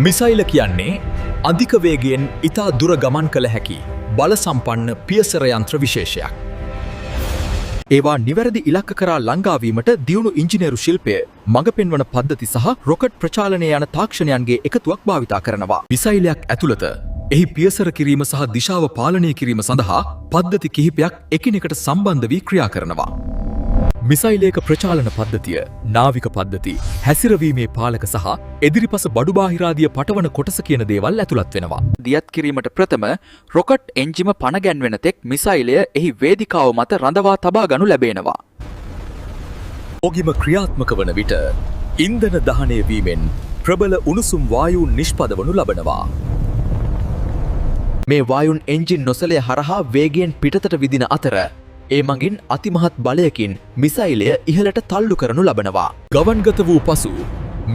මිසයිල කියන්නේ අධික වේගයෙන් ඉතා දුර ගමන් කළ හැකි බල සම්පන්න පියසර යන්ත්‍ර විශේෂයක්. ඒවා නිවැරදි ඉලක්ක කරා ළඟාවීමට දියුණු ඉංජිනේරු ශිල්පය, මඟ පෙන්වන පද්ධති සහ රොකට් ප්‍රචාලනය යන තාක්ෂණයන්ගේ එකතුවක් භාවිතා කරනවා. මිසයිලයක් ඇතුළත එහි පියසර කිරීම සහ දිශාව පාලනය කිරීම සඳහා පද්ධති කිහිපයක් එකිනෙකට සම්බන්ධ වී ක්‍රියා කරනවා. මිසයිලයක ප්‍රචාලන පද්ධතිය, නාවික පද්ධති, හැසිරවීමේ පාලක සහ එදිරිපස බඩු බාහිරාදිය පටවන කොටස කියන දේවල් ඇතුළත් වෙනවා. දියත් කිරීමට ප්‍රථම රොකට් එන්ජිම පණ ගැන්වෙන තෙක් මිසයිලය එහි වේදිකාව මත රඳවා තබා ගනු ලැබෙනවා. ඔගිම ක්‍රියාත්මක වන විට ඉන්ධන දහනය වීමෙන් ප්‍රබල උණුසුම් වායූන් නිෂ්පදවනු ලබනවා. මේ වායුන් එන්ජින් නොසලය හරහා වේගයෙන් පිටතට විදින අතර, ඒ මගින් අතිමහත් බලයකින් මිසයිලය ඉහළට තල්ලු කරනු ලබනවා. ගවන්ගත වූ පසු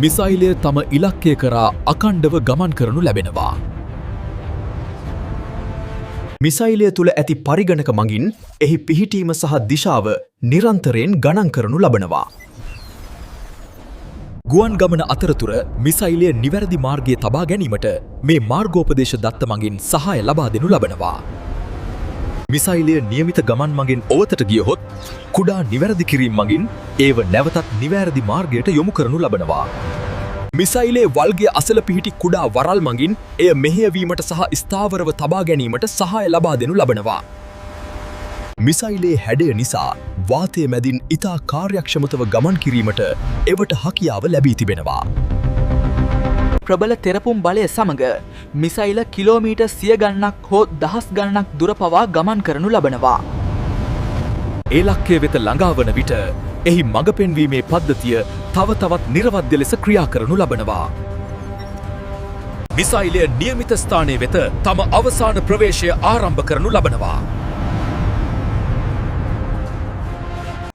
මිසයිලය තම ඉලක්කය කරා අකණ්ඩව ගමන් කරනු ලැබෙනවා. මිසයිලය තුළ ඇති පරිගණක මගින් එහි පිහිටීම සහ දිශාව නිරන්තරයෙන් ගණන් කරනු ලබනවා. ගුවන් ගමන අතරතුර මිසයිලය නිවැරදි මාර්ගයේ තබා ගැනීමට මේ මාර්ගෝපදේශ දත්ත මගින් සහාය ලබා දෙනු ලබනවා. මිසයිලය නියමිත ගමන් මගින් ඔවතට ගියහොත්, කුඩා නිවැරදි කිරීම් මගින් ඒව නැවතත් නිවැරදි මාර්ගයට යොමු කරනු ලබනවා. මිසයිලේ වල්ගය අසල පිහිටි කුඩා වරල් මගින් එය මෙහෙයවීමට සහ ස්ථාවරව තබා ගැනීමට සහාය ලබා දෙනු ලබනවා. මිසයිලේ හැඩය නිසා වාතය මැදින් ඉතා කාර්යක්ෂමතව ගමන් කිරීමට එවට හැකියාව ලැබී තිබෙනවා. ප්‍රබල තෙරපුම් බලය සමග මිසයිල කිලෝමීටර් සිය ගණනක් හෝ දහස් ගණනක් දුර පවා ගමන් කරනු ලබනවා. ඒ ලක්කය වෙත ළඟා වන විට එහි මඟ පෙන්වීමේ පද්ධතිය තව තවත් නිරවද්‍ය ලෙස ක්‍රියා කරනු ලබනවා. මිසයිලය නියමිත ස්ථානය වෙත තම අවසාන ප්‍රවේශය ආරම්භ කරනු ලබනවා.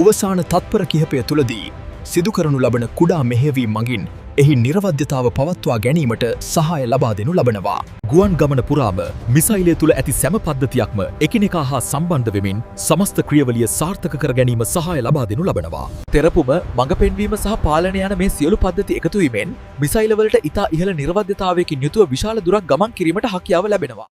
අවසාන තත්පර කිහිපය තුළදී සිදු කරනු ලබන කුඩා මෙහෙයවීම් මගින් එහි නිරවද්‍යතාව පවත්වා ගැනීමට සහාය ලබා දෙනු ලබනවා. ගුවන් ගමන පුරාම මිසයිලය තුළ ඇති සැම පද්ධතියක්ම එකිනෙකා හා සම්බන්ධ වෙමින් සමස්ත ක්‍රියාවලිය සාර්ථක කර ගැනීම සහාය ලබා දෙනු ලබනවා. තෙරපුම, මඟ පෙන්වීම සහ පාලනය යන මේ සියලු පද්ධති එකතු වීමෙන් මිසයිලවලට ඉතා ඉහළ නිරවද්‍යතාවයකින් යුතුව විශාල දුරක් ගමන් කිරීමට හැකියාව ලැබෙනවා.